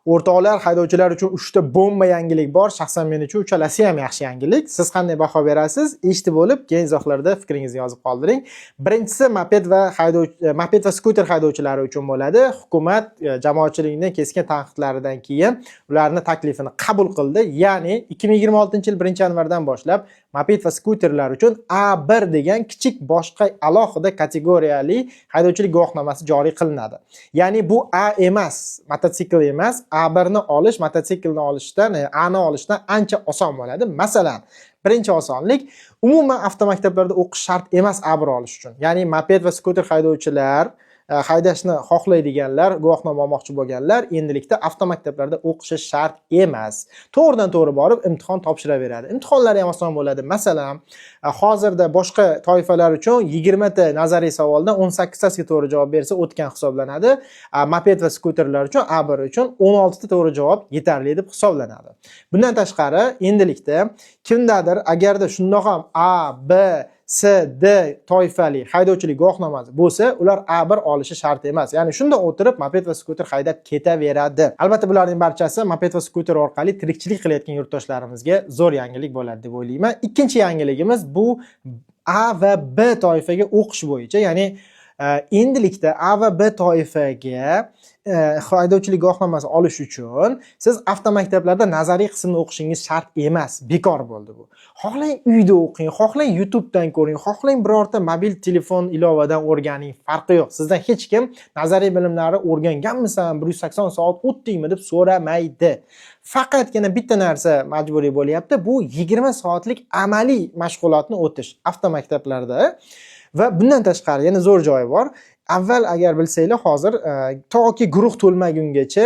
O'rtoqlar, haydovchilar uchun uchta bomba yangilik bor. Shaxsan men uchun uchalasi ham yaxshi yangilik. Siz qanday baho berasiz? Eshitib bo'lib, keyin izohlarda fikringizni yozib qoldiring. Birinchisi moped va skuter haydovchilari uchun bo'ladi. Hukumat jamoatchilikning keskin tanqidlaridan keyin ularni taklifini qabul qildi. Ya'ni 2026-yil 1-yanvardan boshlab moped va skuterlar uchun A1 degan kichik, boshqa, alohida kategoriyali haydovchilik guvohnomasi joriy qilinadi. Ya'ni bu A emas, mototsikl emas. A1 ni olish mototsiklni olishdan, A ni olishdan ancha oson bo'ladi. Masalan, birinchi osonlik: umuman avtomaktablarda o'qish shart emas A1 olish uchun. Ya'ni moped va skuter haydovchilar, haydashni xohlaydiganlar, guvohnoma olmoqchi bo'lganlar endilikda avtomaktablarda o'qishi shart emas. To'g'ridan to'g'ri borib imtihon topshiraveradi. Imtihonlari ham oson bo'ladi. Masalan, hozirda boshqa toifalar uchun 20 ta nazariy savoldan 18 tasiga to'g'ri javob bersa, o'tgan hisoblanadi. Moped va skuterlar uchun, A1 uchun 16 ta to'g'ri javob yetarli deb hisoblanadi. Bundan tashqari, endilikda kimdadir agarda shundoq ham A, B, C, D toifali haydovchilik guvohnomasi bo'lsa, ular A1 olishi shart emas. Ya'ni shunda o'tirib moped va skuter haydab ketaveradi. Albatta, bularning barchasi moped va skuter orqali tirikchilik qilayotgan yurtdoshlarimizga zo'r yangilik bo'ladi deb o'ylayman. Ikkinchi yangiligimiz bu A va B toifaga o'qish bo'yicha, ya'ni endilikda A va B toifaga haydovchilik guvohnomasi olish uchun siz avtomaktablarda nazariy qismni o'qishingiz shart emas, bekor bo'ldi bu. Xohlang uyda o'qing, xohlang YouTubedan ko'ring, xohlang birorta mobil telefon ilovadan o'rganing, farqi yo'q. Sizdan hech kim nazariy bilimlarni o'rganganmisan, 180 soat o'tdingmi deb so'ramaydi. Faqatgina bitta narsa majburiy bo'lyapti: bu 20 soatlik amaliy mashg'ulotni o'tish avtomaktablarda. Va bundan tashqari yana zo'r joyi bor. Avval agar bilsanglar, hozir toki guruh to'lmagungacha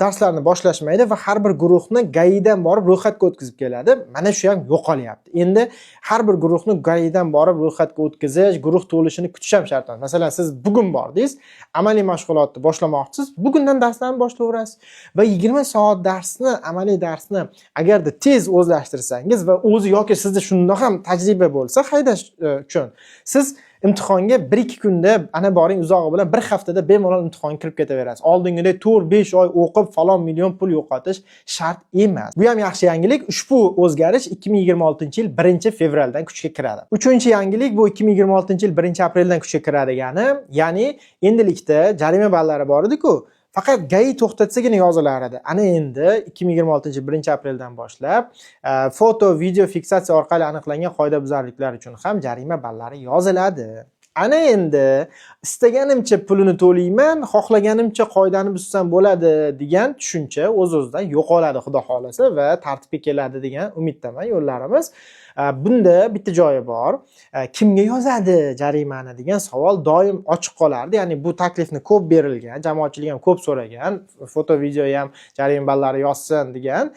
darslarni boshlashmaydi va har bir guruhni ГАИ dan borib ro'yxatga o'tkazib keladi. Mana shu ham yo'qolyapti. Endi har bir guruhni ГАИ dan borib ro'yxatga o'tkazish, guruh to'lishini kutish ham shart emas. Masalan, siz bugun bordingiz, amaliy mashg'ulotni boshlamoqchisiz, bugundan darslarni boshlayverasiz va 20 soat darsni, amaliy darsni agarda tez o'zlashtirsangiz va o'zi yoki sizda shundoq ham tajriba bo'lsa haydash uchun, siz imtihonga 1-2 kunda, ana boring, uzog'i bilan bir haftada bemalol imtihonga kirib ketaverasiz. Oldingidek 4-5 oy o'qib, falon million pul yo'qotish shart emas. Bu ham yaxshi yangilik. Ushbu o'zgarish 2026-yil 1 fevraldan kuchga kiradi. Uchinchi yangilik bu 2026-yil 1 apreldan kuchga kiradigani, ya'ni endilikda jarima ballari bor edi-ku, faqat ГАИ to'xtatsagina yozilar edi. Ana endi 2026 yil 1 apreldan boshlab foto, video fiksatsiya orqali aniqlangan qoidabuzarliklar uchun ham jarima ballari yoziladi. Ana endi istaganimcha pulini to'layman, xohlaganimcha qoidani buzsam bo'ladi degan tushuncha o'z-o'zidan yo'qoladi, xudo xohlasa, va tartibga keladi degan umiddaman yo'llarimiz. Bunda bitta joyi bor. Kimga yozadi jarimani degan savol doim ochiq qolardi. Ya'ni bu taklifni ko'p berilgan, jamoatchilik ham ko'p so'ragan, foto, video ham jarima ballari yozsin degan.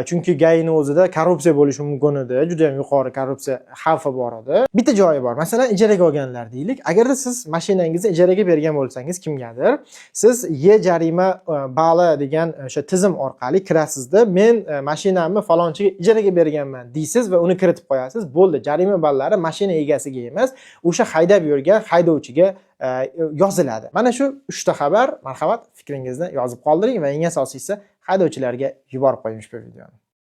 Chunki ГАИ ni o'zida korrupsiya bo'lishi mumkin edi, juda ham yuqori korrupsiya xavfi bor edi. Bitta joyi bor. Masalan, ijaraga olganlar deylik. Agarda siz mashinangizni ijaraga bergan bo'lsangiz kimgadir, siz e-jarima bali degan o'sha tizim orqali kirasizda, men mashinamni falonchiga ijaraga berganman deysiz va uni kiritib qo'yasiz. Bo'ldi, jarima ballari mashina egasiga emas, o'sha haydab yurgan haydovchiga yoziladi. Mana shu uchta xabar. Marhamat, fikringizni yozib qoldiring va eng asosiysi, haydovchilarga yuborib qo'ying ushbu videoni.